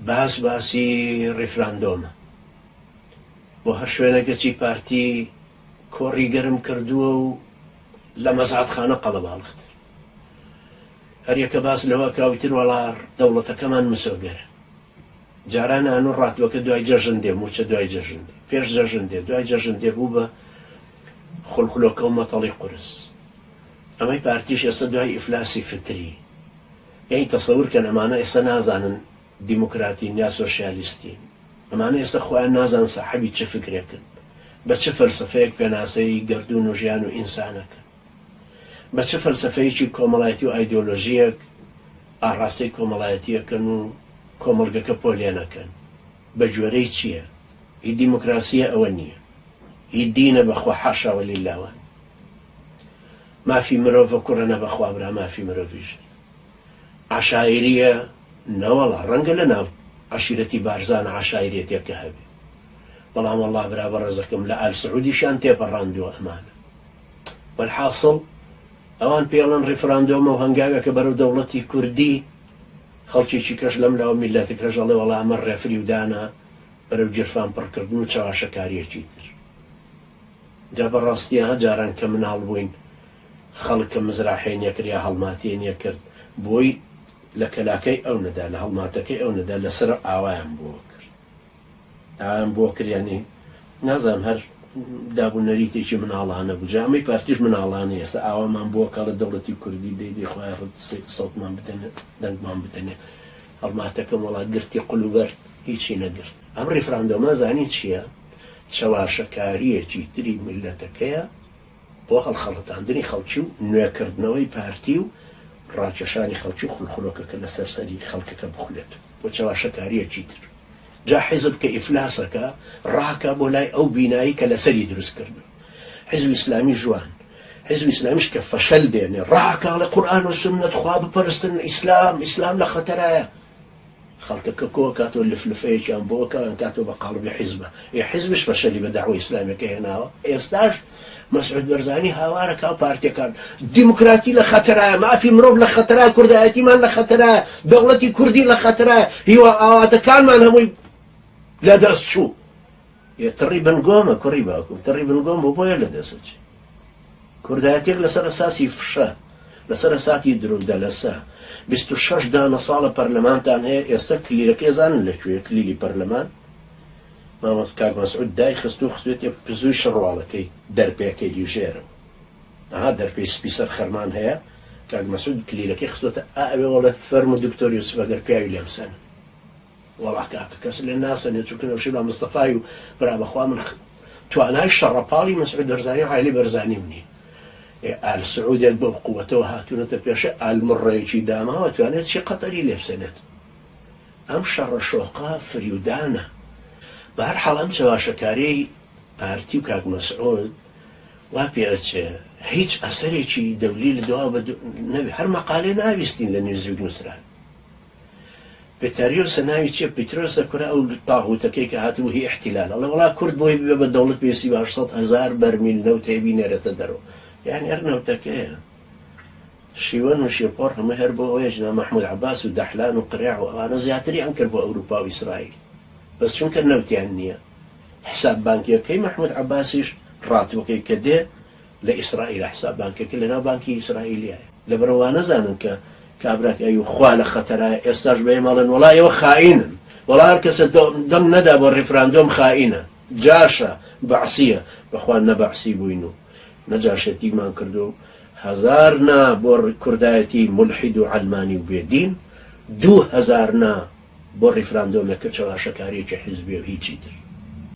باس باسی ڕیفراندۆمە. بۆ هەر شوێنێک ئەچی پارتی کۆڕی گەرم کردووە و لە مەزاتخانە قەڵەباڵغتر. هەریەکە باس لەوە ئەکا و ئیتر وەڵا دەوڵەتەکەمان مسۆگەرە. جاران ئانو ڕاتبەکە دوای جەژن دێ، مووچە دوای جەژن دێ، پێش جەژن دێ، دوای جەژن دێ بوو بە خولخولۆکە و مەتەڵی قورس. ئەمەی پارتیش ئێستا دوای ئیفلاسی فکری. یانی تەسەور کەن ئەمانە ئێستا نازانن دیموکراتین یا سۆشیالیستین. ئەمانە ئێستا خۆیان نازانن ساحەبی چ فکرێکن. بە چ فەلسەفەیەک پێناسەی گەردوون و ژیان و ئینسان ئەکەن. بە چ فەلسەفەیەکی کۆمەڵایەتی و ئایدۆلۆژییەک ئاڕاستەی کۆمەڵایەتی ئەکەن و کۆمەڵگەکە پۆلێن ئەکەن. بە گوێرەی چییە؟ هی دیموکراسییە ئەوە نییە. هی دینە بەخوا حاشا ولیللە وانیە. مافی مرۆڤە کوڕە نە بەخوا برا مافی مرۆڤیش نیە. عەشایریە نەوەڵا ڕەنگە لە ناو عەشیرەتی بارزان عەشایرێتێکە هەبێ بەڵام وەڵا برا بەڕێزەکەم لە ئال سعودیشیان تێپەڕاندووە ئەمانە. وەلحاسڵ ئەوان پێڵەن ڕیفراندۆمە و هەنگاوێکە بەرەو دەوڵەتی کوردی، خەڵکێکی کەش لەم لاوە میللەتەکەش ئەڵێ وەڵا ئەمە ڕێفریودانە بەرەو گیرفان پڕکردن و چەواشەکاریەکی تر. جا بەڕاستی ها جاران کە مناڵ بووین خەڵک کە مزراحێ نیەکرد یا هەڵماتێ نیەکرد بۆی لە کەلاکەی ئەو نەدا لە هەڵماتەکەی ئەو نەدا لەسەر ئاوایان بۆ کرد ئاوایان بۆ کرد یانی نازانم هەر داب و نەریتێکی مناڵانە بوو جا ئەمەی پارتیش مناڵانەیە ئێستا ئاوامان بۆ کاڵە دەوڵەتی کوردی دەی دەی خوایە ڕت سەوتمان بدەنێ دەنگمان بدەنێ هەڵماتەکەم وەڵا گرتی قولوبەر هیچی نەگرت ئەم ڕیفراندۆمە زانی چییە؟ چەواشەکارییەکی تری میللەتەکەیە بۆ هەڵخەڵەتاندنی خەڵکی و نوێکردنەوەی پارتی و ڕاکێشانی خەڵکی و خولخولۆکەکە لەسەر سەری خەڵکەکە بخولێت بۆ چەواشەکارییەکی تر. جا حیزب کە ئیفلاسەکا ڕاکا بۆ لای ئەو بینایی کە لەسەری دروست کردوە. حیزب ئیسلامی ژوان. حیزب ئیسلامیش کە فەشەل دێنێ ڕاکا ئەڵێ قورئان و سوننەت خوا بپەرستن ئیسلام ئیسلام لە خەتەرایە. خەڵکەکە کۆکاتەوە لف لفەیەکیان بۆ ئەکا ئەنکاتەوە بە قاڵبی حیزبە ئێ حیزبش فەشەلی بە دەعوە ئیسلامیەکە هێناوە ئێستاش مەسعود بەرزانی هاوارەکا و پارتیەکان دیموکراتی لە خەتەرایە مافی مرۆڤ لە خەتەرایە کوردایەتیمان لە خەتەرایە دەوڵەتی کوردی لە خەتەرایە هیوا ئاواتەکانمان هەمووی لە دەست چوو ئێ تڕی بن گۆمە کوڕی باوکم تڕی بن گۆم بۆ بۆیە لە دەست چێ کوردایەتیەک لەسەر ئەساسی فشە لەسەر ئەساتی درو دەلەسە 26 دانە ساڵە پەرلەمانتان هەیە ئێستا کلیلەکەی زانن لە کوێ کلیلی پەرلەمان مامۆستا کاک مەسعود دای خستو خستوێتێ پزوی شڕواڵەکەی دەرپێکەی هی ژێرەوە ئەها دەرپێی سپی سەر خەرمان هەیە کاک مەسعود کلیلەکەی خستۆتە ئا ئەوێ وەڵێ فەرموو دکتۆر یوسف ئەگەر پیاوی لێم سەنن وەڵا کاکە کەس لێ ناسەنێ چونکە نەوشیروان مستەفای و برا بەخوا من توانای شەڕەپاڵی مەسعود بەرزانی و عایلەی بەرزانیم نییە ئێ ئال سعودێک بەو قوەتەوە هاتوونەتە پێشێ ئال مڕەیەکی داماوە توانێت چی قەتەری لێ بسەنێت ئەم شەڕە شۆقە فریودانە بە هەر حاڵ ئەم چەواشەکاریەی پارتی و کاک مەسعود وا پێ ئەچێ هیچ ئەسەرێکی دەولی لە دوا بە نەبێ هەر مەقالێ ناویستین لە نیوزویک نووسران پتریۆسە ناوی چیە پترۆسە کورە ئەو تاغوتەکەی کە هاتبوو هی احتلال ئەڵێ وەڵا کورد بۆی ببێ بە دەوڵەت پێویستی بە 800 هەزار بەرمیل نەوت هەیە بینێرێتە دەرەوە یانی هەر نەوتەکەیە شیوەن و شیرپۆڕ هەمووی هەر بۆ ئەوەیە ژنا مەحمود عەباس و دەحلان و قرێع و ئەوانە زیاتریان کرد بۆ ئەوروپا و ئیسرائیل بەس چونکە نەوتیان نییە حساب بانکیەکەی مەحمود عەباسیش ڕاتوەکەی کە دێ لە ئیسرائیلە حساب بانکەکە لەناو بانکی ئیسرائیلیایە لەبەرئەوە وانەزانن کە کابراک ئەیو خوا لە خەتەرایە ئێستاش بە ئێمە ئەڵێن وەڵا ئێوە خائینن وەڵا هەر کەسە دەنگ نەدا بۆ ڕیفراندۆم خائینە جاشە بەعسیە بەخوا نە بەعسی بووین و نە جاشێتیمان کردو هەزار نا بۆ کوردایەتی مولحید و عەلمانی و بێ دین 2000 نا بۆ ڕیفراندۆمێک کە چەواشەکاریەکی حیزبیە و هیچی تر.